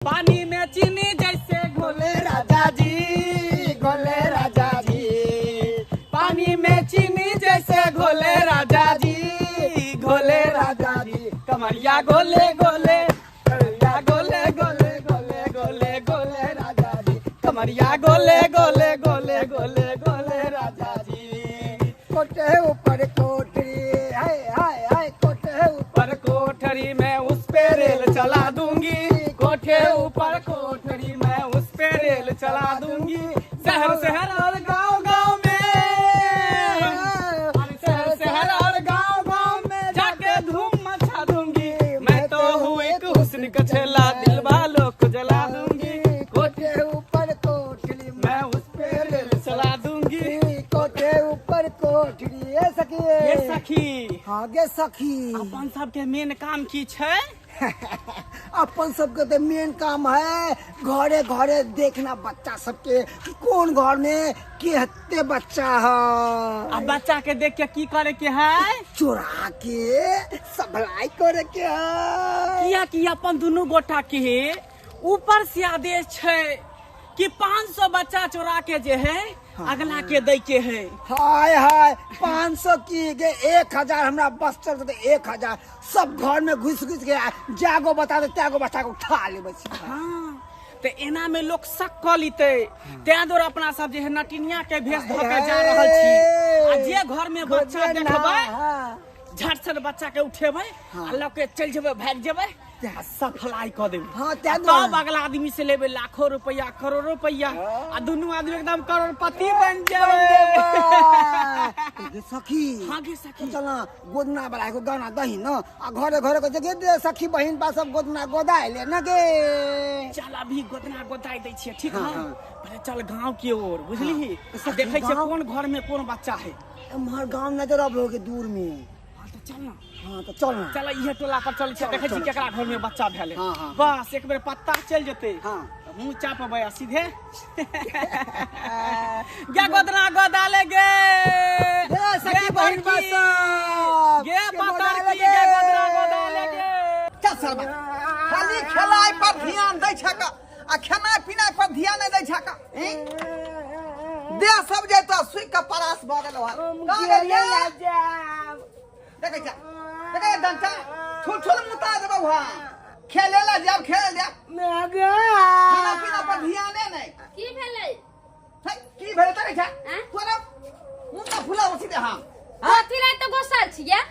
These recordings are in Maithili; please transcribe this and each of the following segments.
पानी में चीनी जैसे घोले राजा जी, घोले राजा जी। पानी में चीनी जैसे घोले राजा जी, घोले राजा जी। कमरिया गोले गोले, कमरिया गोले गोले गोले गोले गोले राजा जी। कमरिया गोले गोले गोले गोले गोले राजा जी। कोठे ऊपर कोठरी, हाय हाय हाय, कोठे ऊपर कोठरी में उस पे रेल चला दूंगी। कोठे ऊपर कोठरी में उस पे रेल चला दूंगी। शहर शहर और गांव गांव में, शहर शहर और गांव गांव में जाके धूम मचा दूंगी। मैं तो हूँ एक हुस्न का छेला, दिल वालों को जला दूंगी। कोठे ऊपर कोठरी मैं उस पे रेल चला दूंगी। कोठे ऊपर कोठरी। ए सखी, ये सखी, हाँ गे सखी, अपन सबके मेन काम की छै? अपन सबके तो मेन काम है घरे घरे देखना बच्चा सबके कि कौन घर में केहते बच्चा है। आ बच्चा के देख के की करे के है? चुरा के सप्लाई करे के है। किया कि अपन दुनू गोटा के ऊपर से आदेश छै कि 500 बच्चा चोरा के जे है अगला के दै के है। हाय हाय, 500 की गे 1000 हमरा बस चल तो 1000 सब घर में घुस घुस के जागो बता दे त्यागो बच्चा को उठा लेबै। हाँ, तो एना में लोग शक क लेतै, तें दुआरे अपना सब जे है नटिनिया के भेष धऽ के जा रहल छी। आ जे घर में बच्चा देखबै झट से बच्चा के उठेबै आ लऽ के चलि जेबै, भागि जेबै आ सफलाई कऽ देबै। हाँ, तब अगला आदमी से लेबै लाखों रुपया, करोड़ों रुपया आ दुनू आदमी एकदम करोड़पति बन जेबै। सखी, हाँ गे सखी, चल ना गोदना वाला एगो गाना दही न, आ घरे घरे के जगह दे सखी बहिन पा सब गोदना गोदाय ले न गे। चल अभी गोदना गोदाय दै छियै, ठीक है? पहिले चल गांव के ओर, बुझलिही? देखै छियै कोन घर में कोन बच्चा है। एम्हर गांव नजर आबि के दूर में। हाँ तो चल ना। हाँ तो चल ना, चल इहे टोला पर चल छियै, देखै छी केकरा घर में बच्चा भेलै। हाँ। बस एक बेर पत्ता चलि जेतै। हाँ, मुँह चापबै आ सीधे गे गोदना गोदा ले गे, सखी बहिन बा सब गे पतर की गे गोदना गोदा ले गे। चल सरबा, खाली खेलाय पर ध्यान दै छक आ खेनाइ पिनाइ पर ध्यान नहि दै छक। देह सब जैतो सुइ के परास भऽ गेलो हन। देखै छ, देखै डंटा ठुल ठुल मुता देबौ। हां, खेले ला जाब, खेले जाब, खाना पीना पर ध्यान नहि। की भेलै? है की भेलै तरे छ तोरा मुंह त फुला उसी दे। हां, कथी ला त गोसल छियै?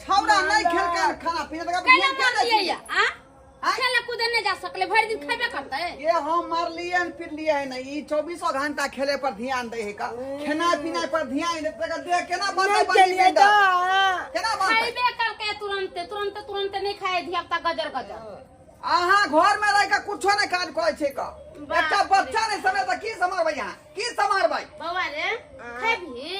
छौड़ा नहि खेल के खाना पीना त ध्यान के दै छियै। आ खेले कूदे नहि जा सकले, भरि दिन खेबे करतै। ये हम मारलियै हन पिटलियै हन, ई 24 घंटा खेले पर ध्यान दै है का, खेना पीना पर ध्यान दै तकर देह केना बनतै? केना बनतै? खेबे करके तुरंते तुरंते तुरंते नहि खाए धिया पुता गजर गजर। अहाँ घर में रह के कुछो नहि काज करै छै का, एकटा बच्चा नहि समय त की सम्हारबै अहाँ, की सम्हारबै? बौआ रे, खेबही?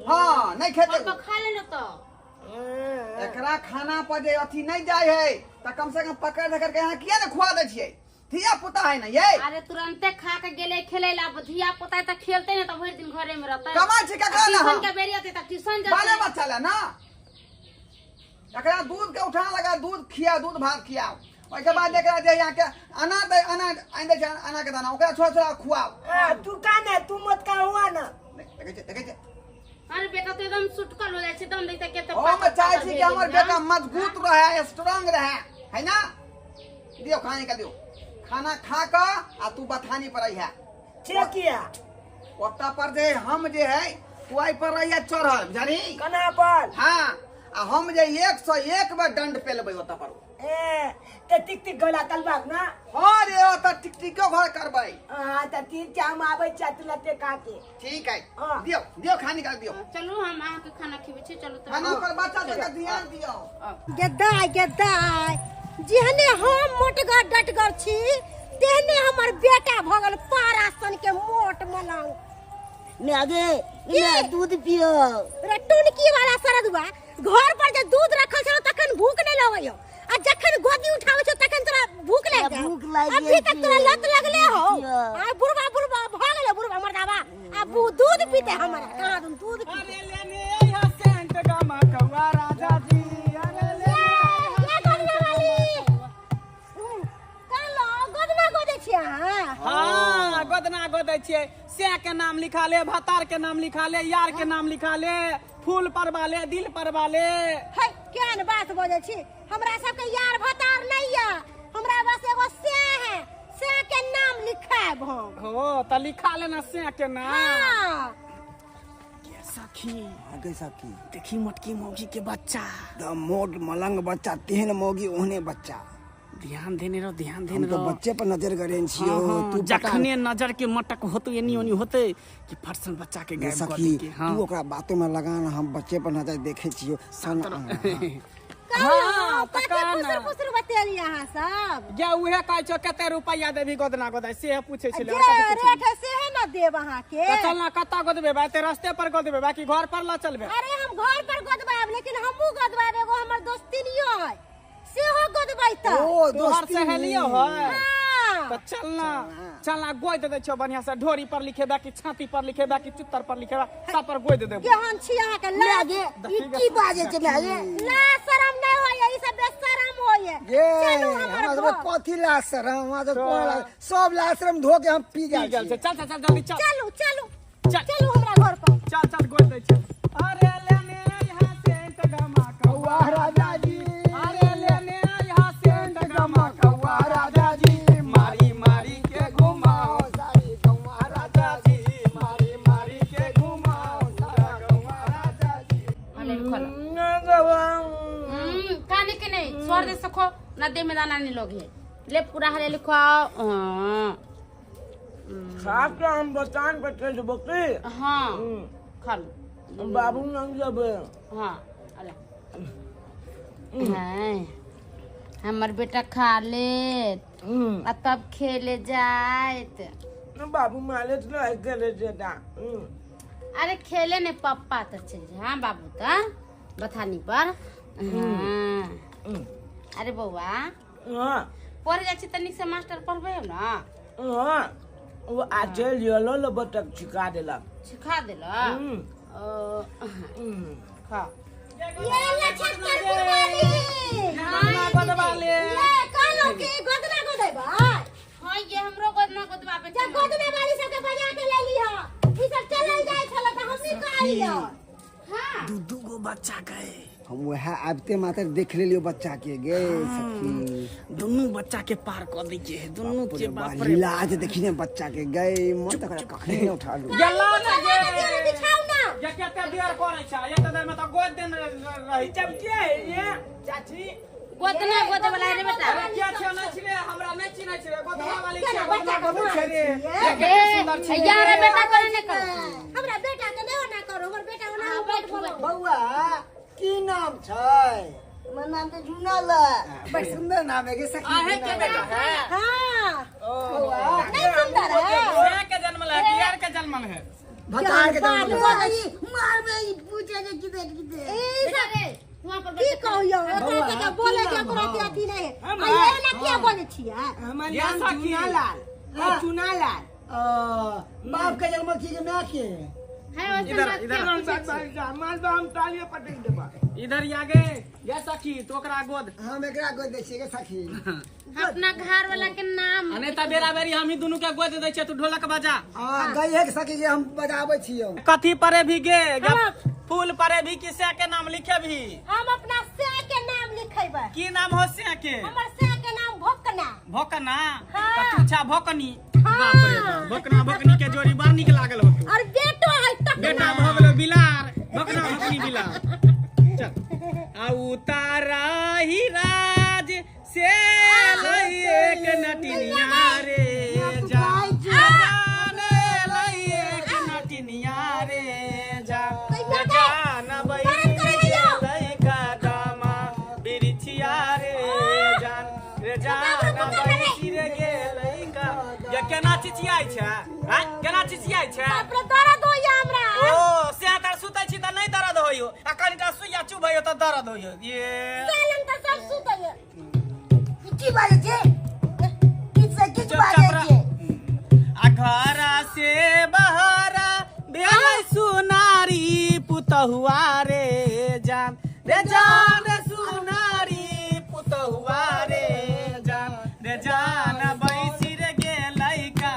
हां, नहि खेतै तो खा ले न। तो एकरा खाना पर जे अथी नहीं जाय है त कम से कम पकड़ धकड़ के यहाँ किया ने खुआ दै छियै? धिया पुता है ना ये। अरे तुरंते खा के गेले खेले ला, धिया पुता त खेलते ने त भरि दिन घरे में रहतै। कमाइ छै केकरा ला? ट्यूशन के बेरी अतै त ट्यूशन जेतै। बाले बच्चा ला ना, एकरा दूध के उठा लगा, दूध खिया, दूध भात खियाओ। ओहिके बाद एकरा जे यहाँ के अना दे, अना आनि दै छै, अना के दाना ओकरा थोड़ा थोड़ा खुआओ। तू का ना, तू मत का हुआ ना। देखै छै, देखै छै। अरे बेटा तो एकदम सुटकल हो जाय छै, एकदम देखते के त हम चाहै छी कि हमर बेटा मजबूत रहे, स्ट्रांग रहे, है ना? दियो खाने का, दियो खाना खा के आ तू बथानी पर रही है। ठीक किया ओता पर जे हम जे है तू आई पर रही है चढ़ल, बुझली? कना पर? हां, आ हम जे 101 बार दंड पेलबै ओता पर। ए ते टिक टिक गला तलबाक ना। हां रे, ओता टिक टिक के घर करबै। हां त तीन चाम आबै चतलते काके। ठीक है, दियो दियो खाने का दियो। चलू हम अहाँ के खाना खिबै छी, चलू त खाना पर बच्चा सब के ध्यान दियो। गेदाय गेदाय, जेहने हम मोटगर डटगर छी तेहने हमर बेटा भऽ गेल पारासन के मोट मलंग। मैं गे, दूध पियो। रे टुनकी वाला सरदुआ, घर पर जे दूध रखल छलो तखन भूख नहि लगैयो, आ जखन गोदी उठाबै छौ तखन तोरा भूख लागि जाय। भूख लागि अभी तक तोरा लत लगले हो। आ बुढ़वा बुढ़वा भऽ गेलै बुढ़वा मर्दाबा, आ दूध पीते हमरा कहाँ दूध पीते। अरे लेने अइहा सेंट गमा कौआ राजा जी, अरे ले ये गोदना वाली कहलो हाँ गोदना गोदै छियै। से के नाम लिखा ले, भतार के नाम लिखा ले, यार के नाम लिखा ले, फूल परवा ले, दिल परवा ले। है केहन बात बजै छी? हमरा सबके यार भतार नहीं है, हमरा बस एगो से है, से के नाम लिखायब हम। हो त लिखा लेना से के नाम। हाँ। के सखी आगे सखी देखी मोटकी मौगी के बच्चा। द मोट मलंग बच्चा, तेहन मौगी ओहने बच्चा। ध्यान देने रहो, ध्यान हम देने तो रहो। बच्चे पर नजर करें छियो। हाँ, तू पता जखने नजर के मटक होते एनी ओनी होते कि फटसन बच्चा के गायब कर सखी दे के। हाँ तू ओकरा बातों में लगान, हम बच्चे पर नजर देखे छियो। सन हाँ, कथी तऽ कहना। फुसुर फुसुर बतेली अहाँ सब? गे उहे कहै छौ कते रुपैया देबी गोदना गोदाइ, से पूछै छलै। जे रेट है से है ना देब अहाँ के। तऽ चल ना, कतऽ गोदबे बा? एते रस्ते पर गोदबे बा कि घर पर ल चलबे? अरे हम घर पर गोदबाब, लेकिन हमहूँ गोदबाब। एगो हमर दोस्तिनियो है, सेहो गोदबै तऽ। ओ तोहर दोस्ती सहेलियो है? हाँ। तऽ चल ना, चल ना गोद दे छौ बढ़िया से। ढोरी पर लिखेबा कि छाती पर लिखेबा कि चुत्तर पर लिखेबा, सब पर गोद देबो। केहन छी अहाँ के लाज? ई की बाजै छै माय? ला शरम नहीं होइए, ई सब बेशरम होइए। ये चलू हमर हमरा सब घर। कथी लाशरम? हमरा सब कोन सब लाशरम धो के हम पी की गेल गेल छियै। छै? चल चल चल जल्दी चल। चलू चलू चल। चलू हमरा घर पर। चल चल गोद दै छौ। अरे लेने यहाँ सेंट गमा कौआ राजा जी, अरे लेने यहाँ सेंट गमा कौआ राजा जी, मारी मारी के घुमाओ सारी कौआ राजा जी, मारी मारी के घुमाओ सारा गौआ राजा जी। अरे खोलो। खाने के नहीं छोड़ दे सको ना, दे में दाना नहीं लोग है। ले पूरा हले लिखो। हाँ खा के हम बतान पर चल जेबो की? हाँ खा लो। बाबू नंग जेबे। हाँ अले हाँ हमर बेटा खा ले आ तब खेले जाइत। बाबू माले तो नहीं खेले जेता। अरे खेले ने पप्पा तो चल जा। हाँ बाबू तो बथानी पर। हाँ अरे बउआ हाँ पढ़ जाइ छी त नीक से मास्टर पढ़बे हो ना? हाँ वो आ चल गेलो ल बतक छिका देलक। सिखा देलक? ओ खा। ये ले छत्तर वाली। गोदना गोदबा ले। ये कहलहुँ कि गोदना गोदेबै। हाँ ये हमरो गोदना गोदबाबे। जब गोदना वाली सबके बजा के ले लीह, ई सब चलल जाइ छल तऽ हमनी कहलियै। हाँ दू दू गो बच्चा गए। हम वह आबते मात्र देख लेलियो बच्चा के। गे सखी दुनू बच्चा के पार कर दै के है दुनू के। बाप रे लाज देखी ने बच्चा के। गए मन तक कखने ने उठा लू। गेला ना गे बिछाउ ना। ये कते देर करै छै? एते देर में त गोद देन रही। जब के ये चाची गोदना गोदे वाला रे बेटा। अरे के छै? नै छिले हमरा नै चिन्है छै। गोदना वाली केना छै, बच्चा गोदना के गोदै छै रे। मारै ये कते सुंदर छै। यार बेटा करे ने करो। हमरा बेटा के नहि ओना करो, हमर बेटा ओना हाँ, बैठू, बैठू। बौआ की नाम छै? हमर नाम तऽ झुनल है। बड़ सुंदर नाम है गे सखी। आहे के बेटा है? हाँ ओ नहीं सुंदर है। से के जन्मल है कि यार के जन्मल है? भतार के बात जन्म बजै छी। मारबे ई पूछे के किदे किदे। ई बेटा सब रे वहाँ पर की कहियौ, एकरा सबके बोले के ओकरा के अथी नहीं है। आ ये ना किया बोले छियै? हमर या नाम सखी। चुनालाल। हाँ चुनालाल। बाप के जन्म की के मां के? है वैसे इधर, बात इधर। क्या पूछै छी? मालबा हम तालिए पटक देबा। इधर आ गे। गे सखी तो ओकरा गोद। हम एकरा गोद दै छियै गे सखी। अपना घर वाला के नाम आ नहीं त बेरा बेरी हमही दुनू के गोद दै छियै, तू ढोलक बजा। हां गई है के सखी जे हम बजाबै छियै। कथी परे भी गे? गे फूल परे भी कि से के नाम लिखे भी? हम अपना से के नाम लिखेबै। की नाम हो से के? हमर से के नाम भोकना। भोकना? हाँ। त तू छा भोकनी। हाँ। बाप रे बाप, भोकना भोकनी के जोड़ी बड़ नीक लागल हो। और बेटो है तकना। बेटा भऽ गेलो बिलार, भोकना भोकनी बिलार। चल आ उतारा ही राज से लई एक नटिनिया रे जा, जाने लई एक नटिनिया रे जा, जान लई कदमा बिरिछिया रे जान रे जान बैसी रे गेलै का। ये केना चिचियाइ छै? हैं केना चिचियाइ छै? बाप रे दर्द होइया हमरा। ओ से तर सुतै छी त नै दर्द होइयो, आ कनिटा सुइया चुभैयो त दर्द होइयो। ये सेलन त सब सुतैया। ई की बाजै छै? किछ से किछ चुपचाप बाजै रह। छै। आ घरा से बहरा भेलै सुनारी पुतहुआ रे जान रे जान सुनारी पुतहुआ रे जान रे जान बैसी रे गेलै का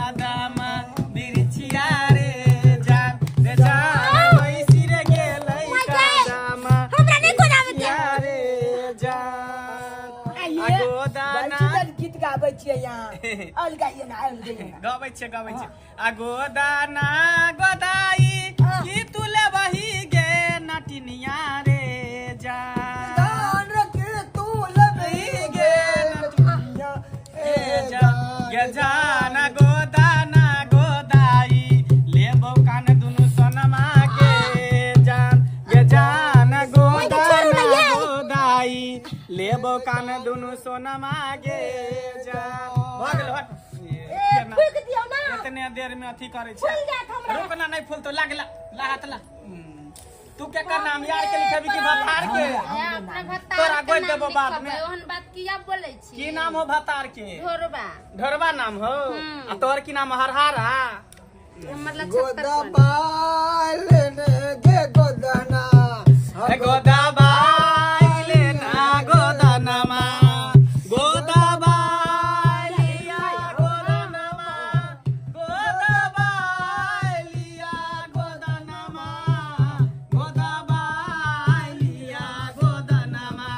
छियै यहाँ अलगाइयो ना अलगाइयो ना। गाबै छियै गाबै छियै। आ गोदाना गोदाई की तू लेबही गे नटिनिया रे जा दान के तू लेबही गे नटिनिया ए जा गे जाना गोदाना गोदाई लेबो कान दुनु सोनमा के जान गे जाना गोदाना गोदाई लेबो कान दुनु सोनमा गे जान। भऽ गेल हट। ए फूक दियौ ना इतने देर में अथी करै छै। फूल जात हमरा। रुक ना नहीं फूल तो लागला ला हाथ ला। तू के कर नाम यार के लिखबी की भतार के? अपना भतार तोरा के गोद नाम देबो बाद लिखबै, में। ओहन बात किया बोलै छी? की नाम हो भतार के? ढोरबा। ढोरबा नाम हो। आ तोहर की नाम हरहारा? हमर ला गोदा 56 बाल ने गे गोदना गोदा बाइले ना गोदनमा गोदा बाइलिया गोदनमा गोदा बाइलिया गोदनमा गोदा बाइलिया गोदनमा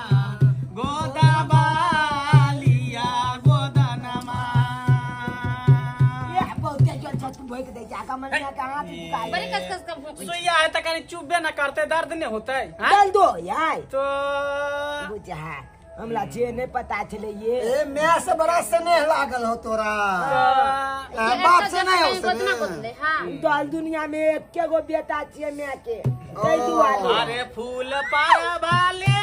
गोदा बालिया गोदनमा। ये बहुते जोर से तू भोक दे जा का मन ना कहां तू दुखाई। बड़ी कस कस का भोंकै छी। सुइया है त कनी चुभबे ना करते दर्द नहीं होते हैं? चल दो यार तो बुझा हमरा जे नहीं पता चले ये ए मैं से बड़ा स्नेह लागल हो तोरा। तो बाप से नहीं हो गोदना स्नेह। गोदले हां। दल दुनिया में एक गो बेटा छियै my के तै दुआरे। अरे फूल परवाले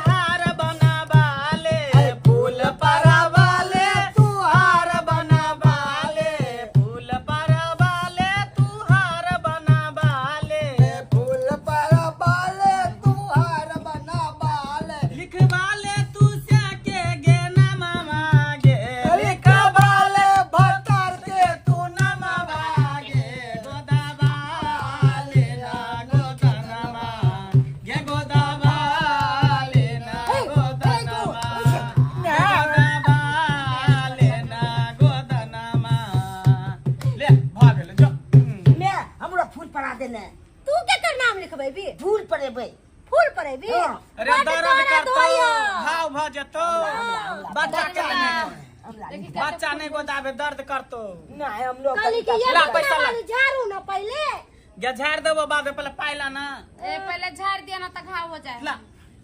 हार बनावाले फूल परवाले तू हार बनावाले फूल परवाले तू हार बनावाले फूल पर बाले तू हार बना बाले लिखवाले तू से के गे नमा गे लिखवाले भतार के तू नमा गे गोदावाले ना गोदनमा गे गोदावाले ना गोदनमा गोदावाले ना गोदनमा। ले भऽ गेल जो। मैं हमरा फूल पड़ा देने। तू केकर नाम लिखबै बी? फूल पड़ेबै। फूल पड़ेबी? हाँ। अरे बड दर्द दर्द करतौ होइया। घाव भऽ जेतौ। बच्चा के हमरा बच्चा नहीं गोदाबे दर्द करतौ। नहीं हम लोग कहली कि ये ला, गोदना पैसा ला। वाली झाड़ू ना पहले। गे झाड़ देबो बाद में पहले पाइला ना। ए पहले झाड़ दिया ना त घाव हो जाए। ला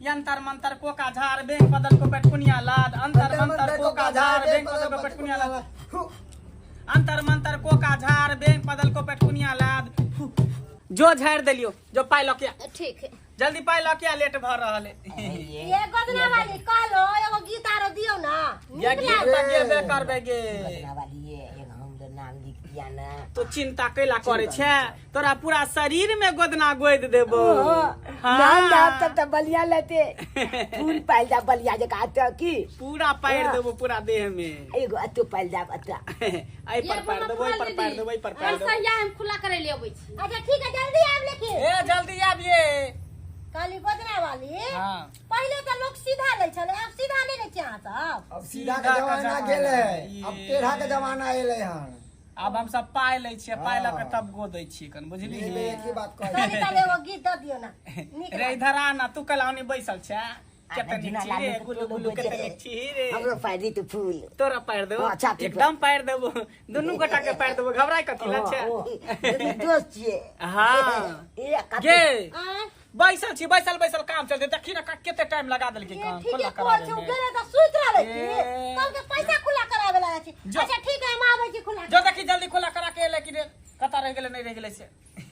यंतर मंतर कोका झाड़ बैंक बदल को पेटकुनिया लाद अंतर मंतर कोका झाड़ बैंक बदल को पेटकुनिया लाद अंतर मंतर कोका झाड़ बैंक बदल को पेटकुनिया लाद। जो झाड़ देलियो जो पाइ लके ठीक है जल्दी पाइ लके लेट भ रहल है। ये गोदना वाली कहलो एगो गीत आरो दियौ ना। या नीक गीत लागल। त गेबे करबे गे। गोदना वाली ये एक हम नाम लिख दिया ना। तो चिंता कैला करे छे तोरा पूरा शरीर में गोदना गोद देबो। हाँ। नाम दाब तब त बलिया लेते फूल पाइल जा बलिया जका त की पूरा पाइर देबो पूरा देह में। एगो अतो पाइल जाब अता एहि पर पाइर देबो एहि पर पाइर देबो एहि पर पाइर देबो। सैया हम खुला करे ले अबै छी। अच्छा ठीक है जल्दी आब लेकिन। ए जल्दी आबिए। कहली गोदना वाली हाँ। पहले तो लोग सीधा लै छलै आब सीधा नहीं लै छै अहाँ सब। अब सीधा के जमाना गेलै अब टेढ़ा के जमाना एलै हन। अब हम सब पाइ लै छियै पाइ लऽ के तब गोदै छियै कन बुझली। एक ही बात कहै कहली तब एगो गीत दऽ दियौ ना नीक रे इधर आ ना तू कलाउनी बैसल छै केते नीक छी रे गुलू गुलू केते नीक छी रे। हमरो पाइ दी तू फूल। तोरा पारि देबो हाँ, छाती पर। एकदम पारि देबो दुनू गोटा के पारि देबो घबराय कथी ला छै। दुनू दोस्त छियै। हाँ ए कते गे आँय, बैसल छी बैसल बैसल काम चलते देखी ना कते टाइम लगा देलकै ये काम ठीके खुला कहै कराबै छै, उ में। गेलै तऽ सुति रहलै की। ए। कहलकै पैसा खुला कराबै ला जाइ छी। जो। अच्छा ठीक है हम आबै छी खुला। जो देखी जल्दी खुला करा के एलै कि रे कतऽ रहि गेलै नहीं रहि गेलै से।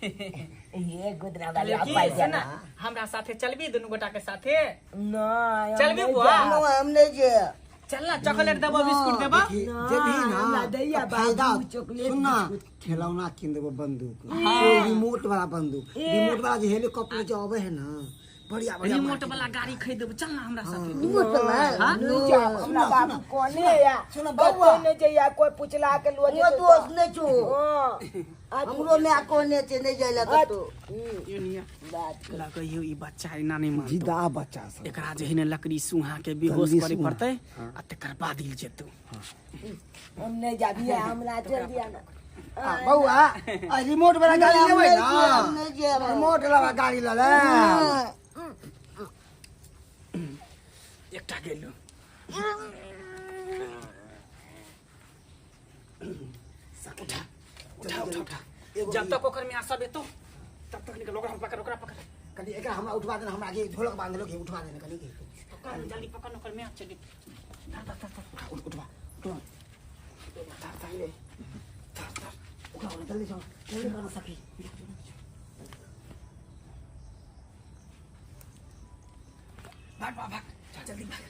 ये गोदना वाली कहलियै की पाइल से जा ना हमरा साथे चलबी दुनू गोटा के साथे ना चलबी बुआ? हम नहीं जे चल ना चॉकलेट देबो बिस्कुट देबो। जेबही ना हमरा दैया तऽ फायदा बाबू चॉकलेट सुन ना बिस्कुट। खिलौना कीन देबो बंदूक रिमोट वाला बंदूक रिमोट वाला जे हेलीकॉप्टर जो आवे है ना बढ़िया बढ़िया रिमोट वाला गाड़ी खरीद देबो चल ना हमरा साथे। रिमोट वाला नहीं जा हमरा बाबू कोने या सुन बउआ। कतौ नहीं जइया कोई पुछला के लो वो दोस्त नहीं छो। हां हमरो my कोने छै नहीं जाइला कतौ। बात लगैयो ई बच्चा एना नहीं मानतो। जिदा बच्चा सब एकरा जे है ने लकड़ी सुहा के बेहोश जल्दी करे सुहा। पड़तै आ तकर बाद हिल जेतौ। हम नहीं जाबिए हमरा चल दिया ना। बउआ आ रिमोट वाला गाड़ी लेबै ना हम नहीं जेब। रिमोट वाला गाड़ी ल ले। एकटा गेलू। उठा उठा उठा उठा, जब तक ओकर में आशा बेतो तब तक निकल। ओकरा पकड़, ओकरा पकड़। कनी एकरा हमरा उठवा देना, हमरा आगे ढोलक बांधलो के उठवा देना कनी के। पकड़ जल्दी पकड़, ओकर में चली। धर धर धर, उठा उठवा उठवा, धर धर ले, धर धर उठा जल्दी चल जल्दी कर सखी। भाग भाग भाग जल्दी भाग,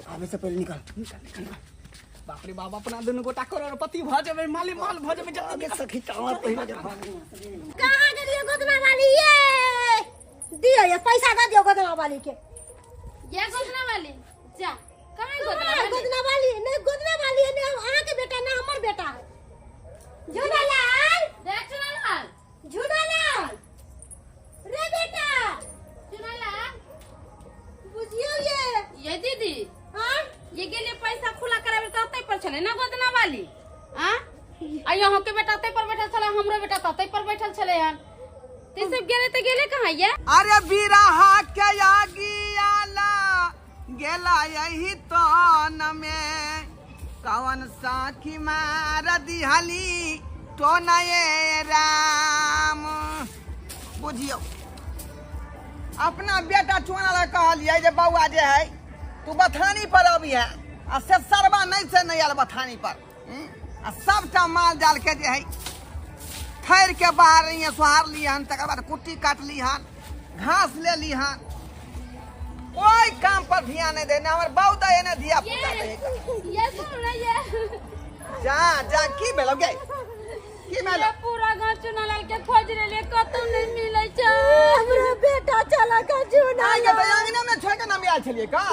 आवे से पहले निकल निकल निकल। बाप रे बाप, अपना दुनू गोटा करोड़पति भ जेबै, माले माल भ जेबै। जल्दी सखी टावर पहिना के भाग। कहां गेलियो गोदना वाली? ये दियो, ये पैसा दे दियो गोदना वाली के। ये गोदना वाली जा कहां? गोदना वाली, गोदना वाली नहीं, गोदना वाली नहीं, अहां के बेटा ना हमर बेटा है। झूनालाल देख, झूनालाल, झूनालाल रे बेटा, झूनालाल बुझियो ये दीदी। हां ये गेले पैसा खुला कराबे त ओतै पर छले ना गोदना वाली। हां आ यहाँ के बेटा ओतै पर बैठल छले, हमरो बेटा त ओतै पर बैठल छले हन। ते सब गेले त गेले कहां ये? अरे बिरहा के आगियाला गेला यही तन में, कवन साखी मार दिहली तो नये राम। बुझियो अपना बेटा चुना ला कहलियै जे बौआ जे है तू बथानी पर अभी है, आ से सरबा नहीं से नहीं आयल बथानी पर। आ सबटा माल जाल के जे है ठहर के बाहर रही सोहार ली हन, तकर बाद कुट्टी काट ली हन, घास ले ली हन, कोई काम पर ध्यान नहीं देने। हमर बाऊ दा एने धिया पुता दे। ये सुन ना ये जा जा की भेलौ गे, की भेलौ? पूरा गांव चुनालाल के खोज रहले, कतौ नहीं मिलै छै। हमरो बेटा चला के चुनालाल के त अंगना में छोड़ के ना आयल छलियै का?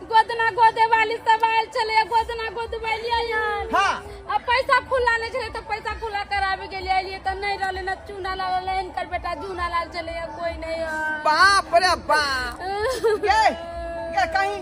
गोदना गोदे वाली सब आयल छले, गोदना गोदवालियै हन। हां आ पैसा खुला नहीं छले त पैसा खुला कराबे गेलियै, अलियै त नहीं रहले ना चुनालाल रहले, इनकर बेटा झूनालाल छले, कोई नहीं। बाप रे बाप, गे गे कहीं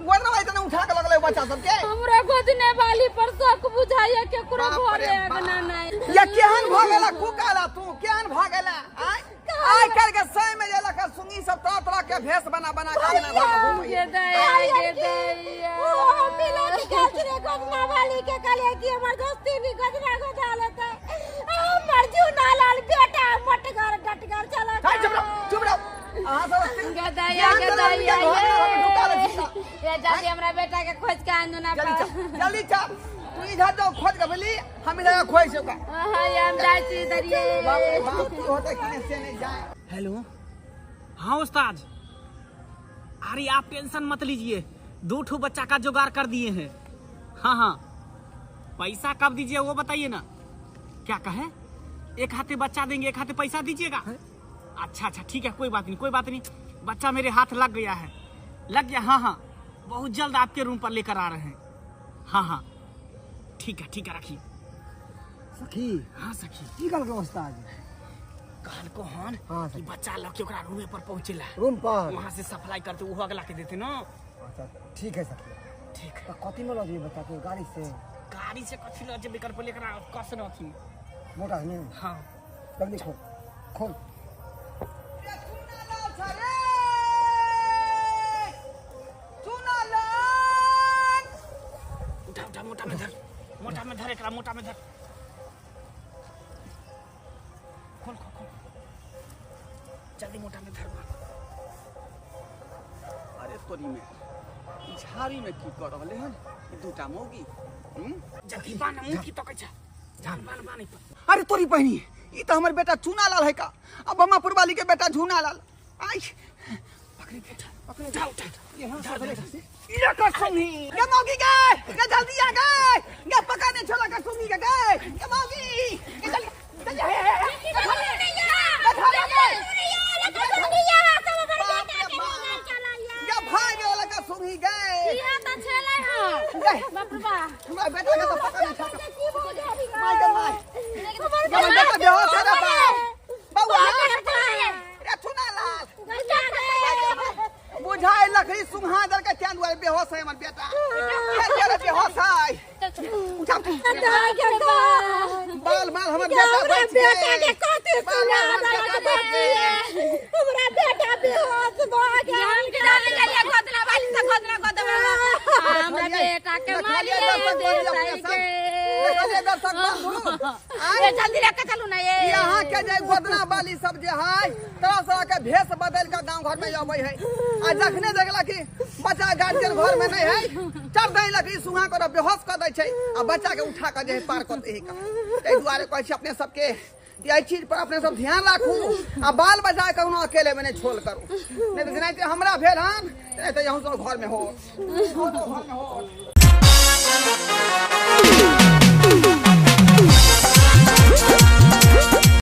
गोदना वाली त उठा के लगले बच्चा सब के। हमरा गोदने वाली पर शक बुझाइया केकरो घरे अंगना नहीं। या केहन भ गेला कुकाला तू, केहन भ गेला? आय आय कर के सही में जेला के सुंगी सब तरह तरह के भेष बना बना के ना घूमै। ये दया ये दया ओ हम मिला के गेल रे गोदना वाली के, कहले कि हमर दोस्ती भी गोदना गोदा लेतै, हमर झूनालाल बेटा मोटगर डटगर चला। चुप रहो चुप रहो, अहाँ सब गदया गदया ये जल्दी हमरा बेटा के खोज के आनू ना। जल्दी चल तू इधर जाओ खोज के बोली, हम इधर खोज से का। हां हम जाय छी इधर ये। बाप रे बाप, की होता कि से नहीं जाए। हेलो हाँ उस्ताद, अरे आप टेंशन मत लीजिए, दो ठो बच्चा का जुगाड़ कर दिए हैं। हाँ हाँ पैसा कब दीजिए वो बताइए ना। क्या कहे, एक हाथे बच्चा देंगे एक हाथे पैसा दीजिएगा? अच्छा अच्छा ठीक है, कोई बात नहीं कोई बात नहीं, बच्चा मेरे हाथ लग गया है, लग गया। हाँ हाँ बहुत जल्द आपके रूम पर लेकर आ रहे हैं। हाँ हाँ ठीक है ठीक है, रखिए सखी। हाँ सखी की कहलकै उस्ताद? कहल को हन हाँ कि बच्चा लग के ओकरा रूमे पर पहुंचेला, रूम पर वहां से सप्लाई करते वो अगला के देते ना। अच्छा ठीक है सखी ठीक है। तो कथी में लऽ जेबै बच्चा के? गाड़ी से? गाड़ी से कथी लऽ जेबै, कर पर लेकर कस रहथिन मोटा ने। हाँ जल्दी खोल खोल। उठा उठा मोटा में धर, मोटा में धर एकरा, मोटा में धर। खोल खोल खोल जल्दी, मोटा में धर। अरे तोरी में झाड़ी में की कर रहले हन दूटा मौगी? जल्दी बान मुंह की तकै छ, झान बान बान। अरे तोरी बहिनी, ई त हमर बेटा चुनालाल है का, अब बमापुर वाली के बेटा झूनालाल। आई पकड़े बेटा पकड़े, उठा उठा यहां से ये का सुनी के मौगी के, के जल्दी आ गए के पकाने छोला का सुनी के गए के मौगी के जल्दी जल्दी हे हे भाग वाला का सुनी गए। इहा त छले हां बाप रे बाप, हमरा बेटा के त पकाने छोला माय के my हमर बेटा बेहोश है रे बाप बउआ रे चुनालाल बुझाए लकड़ी सुंघा दल के त्यान दुआरे बेहोश है हमर बेटा, के बेहोश है। उठा बाल बाल हमर बेटा बच बेटा के कथी सुना हमरा बेटा बेहोश भ गेल। हम के जाने के लिए गोदना वाली से गोदना गोदवा हमरा बेटा के मारिए दे सही के। देखलियै दर्शक बंधु, ये जल्दी लेके चलू ना ये। यहाँ के जे गोदना वाली सब जे है तरह तरह के भेष बदल के गांव घर में अबै है आ जखने देखला कि बच्चा गार्जियन घर में नहीं है चढ़ दै लकड़ी सुहा कर बेहोश कर दै छै आ बच्चा के उठा के जे है पार कर दै का। ताहि दुआरे कहै छी अपने सबके कि एहि चीज पर अपने सब ध्यान राखू आ बाल बच्चा के कहुना अकेले में नहीं छोड़ करू, नहीं तऽ जेनाहिते हमरा भेल हन तेनाहिते अहूँ सब घर में हो, घर में हो।